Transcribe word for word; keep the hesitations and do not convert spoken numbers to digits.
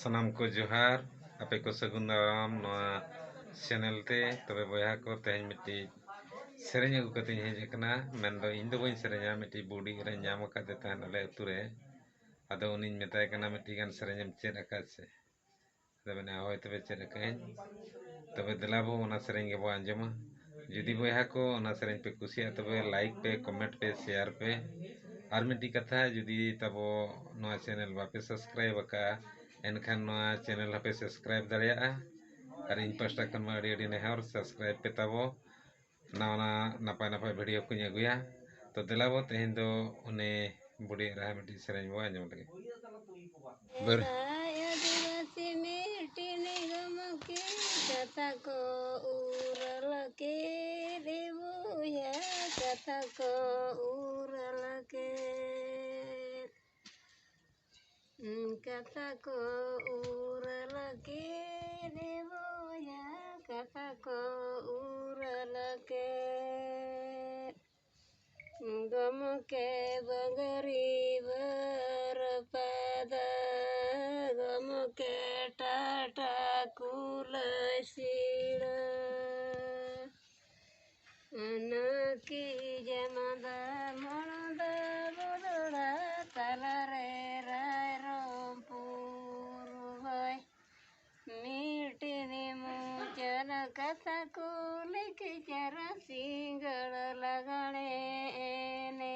ᱥᱟᱱᱟᱢ ᱠᱚ ᱡᱚᱦᱟᱨ, ᱟᱯᱮ ᱠᱚ ᱥᱟᱹᱜᱩᱱ ᱫᱟᱨᱟᱢ ᱱᱚᱣᱟ ᱪᱮᱱᱮᱞ ᱛᱮ᱾ ᱛᱚᱵᱮ ᱵᱚᱭᱦᱟ ᱠᱚ, ᱛᱮᱦᱮᱧ ᱢᱤᱫᱴᱤᱡ ᱥᱮᱨᱮᱧ ᱟᱹᱜᱩ ᱠᱟᱛᱮᱧ ᱦᱮᱡ ᱟᱠᱟᱱᱟ᱾ ᱢᱮᱱᱫᱚ ᱤᱧ ᱫᱚ ᱵᱟᱹᱧ ᱥᱮᱨᱮᱧᱟ, ᱢᱤᱫᱴᱤᱡ ᱵᱩᱰᱤ ᱮᱨᱟᱧ ᱧᱟᱢ ᱟᱠᱟᱫᱮ ᱛᱟᱦᱮᱸᱫ ᱟᱞᱮ ᱟᱹᱛᱩ ᱨᱮ᱾ ᱟᱫᱚ ᱩᱱᱤᱧ ᱢᱮᱛᱟᱭ ᱠᱟᱱᱟ, "ᱢᱤᱫᱴᱤᱡ ᱜᱟᱱ ᱥᱮᱨᱮᱧ ᱮᱢ ᱪᱮᱫ ᱟᱠᱟᱫ ᱥᱮ?" ᱟᱫᱚ ᱢᱮᱱᱟ, "ᱦᱳᱭ ᱛᱚᱵᱮ ᱪᱮᱫ ᱟᱠᱟᱫ ᱟᱹᱧ᱾ ᱛᱚᱵᱮ ᱫᱮᱞᱟ ᱵᱚ ᱚᱱᱟ ᱥᱮᱨᱮᱧ ᱜᱮᱵᱚ ᱟᱸᱡᱚᱢᱟ᱾" ᱡᱩᱫᱤ ᱵᱚᱭᱦᱟ ᱠᱚ ᱚᱱᱟ ᱥᱮᱨᱮᱧ ᱯᱮ ᱠᱩᱥᱤᱭᱟᱜᱼᱟ, ᱛᱚᱵᱮ ᱞᱟᱭᱤᱠ ᱯᱮ, ᱠᱚᱢᱮᱱᱴ ᱯᱮ, ᱥᱮᱭᱟᱨ ᱯᱮ᱾ ᱟᱨ ᱢᱤᱫᱴᱤᱡ ᱠᱟᱛᱷᱟ, ᱡᱩᱫᱤ ᱛᱟᱵᱚ ᱱᱚᱣᱟ ᱪᱮᱱᱮᱞ ᱵᱟᱯᱮ ᱥᱟᱵᱥᱠᱨᱟᱭᱤᱵ ᱟᱠᱟᱫᱼᱟ, ᱮᱱᱠᱷᱟᱱ ᱱᱚᱣᱟ ᱪᱮᱱᱮᱞ ᱦᱚᱸᱯᱮ ᱥᱟᱵᱥᱠᱨᱟᱭᱤᱵ ᱫᱟᱲᱮᱭᱟᱜᱼᱟ᱾ ᱟᱨ ᱤᱧ ᱯᱟᱥᱴᱟ ᱠᱷᱚᱱ ᱢᱟ ᱟᱹᱰᱤ ᱟᱹᱰᱤ ᱱᱮᱦᱚᱨ, ᱥᱟᱵᱥᱠᱨᱟᱭᱤᱵ ᱯᱮ ᱛᱟᱵᱚ᱾ ᱱᱟᱣᱟ ᱱᱟᱣᱟ ᱱᱟᱯᱟᱭ ᱱᱟᱯᱟᱭ ᱵᱷᱤᱰᱤᱭᱳ ᱠᱚᱧ ᱟᱹᱜᱩᱭᱟ᱾ ᱛᱚ ᱫᱮᱞᱟ ᱵᱚ, ᱛᱮᱦᱮᱧ ᱫᱚ ᱩᱱᱤ ᱵᱩᱰᱷᱤ ᱮᱨᱟ ᱢᱤᱫᱴᱤᱡ ᱥᱮᱨᱮᱧ ᱵᱚ ᱟᱸᱡᱚᱢ ᱞᱮᱜᱮ᱾ ᱵᱟᱨ- ᱥᱮᱫᱟᱭ ᱟᱹᱫᱤᱵᱟᱹᱥᱤ ᱢᱤᱫᱴᱤᱱ ᱜᱚᱢᱠᱮ, ᱠᱟᱛᱷᱟ ᱠᱚ ᱩᱨᱟᱞ ᱠᱮᱫ ᱮ ᱵᱚᱭᱦᱟ, ᱠᱟᱛᱷᱟ ᱠᱚ ᱩᱨᱟᱞ ᱠᱮᱫ᱾ ᱠᱟᱛᱷᱟ ᱠᱚ ᱩᱨᱟᱞ ᱠᱮᱫ ᱮ ᱵᱚᱭᱦᱟ, ᱠᱟᱛᱷᱟ ᱠᱚ ᱩᱨᱟᱞ ᱠᱮᱫ᱾ ᱜᱚᱢᱠᱮ ᱵᱟᱝᱜᱟᱨᱤ ᱵᱟᱨᱯᱟᱫᱟ, ᱜᱚᱢᱠᱮ ᱴᱟᱴᱟ ᱠᱩᱞᱟᱹᱥᱤᱲᱟᱹ᱾ ᱱᱟᱹᱠᱤ ᱡᱟᱢᱟᱫᱟ ᱢᱚᱬᱫᱟ ᱵᱚᱫᱚᱲᱟ, ᱛᱟᱞᱟᱨᱮ ᱨᱟᱭᱨᱚᱝᱯᱩᱨ ᱵᱟᱭ᱾ ᱢᱤᱫᱴᱤᱱ ᱢᱩᱪᱟᱹᱫ ᱠᱟᱛᱷᱟ ᱠᱚ ᱞᱮᱠᱪᱟᱨ, ᱥᱤᱸᱜᱟᱹᱲ ᱞᱟᱜᱽᱬᱮ ᱮᱱᱮᱡ᱾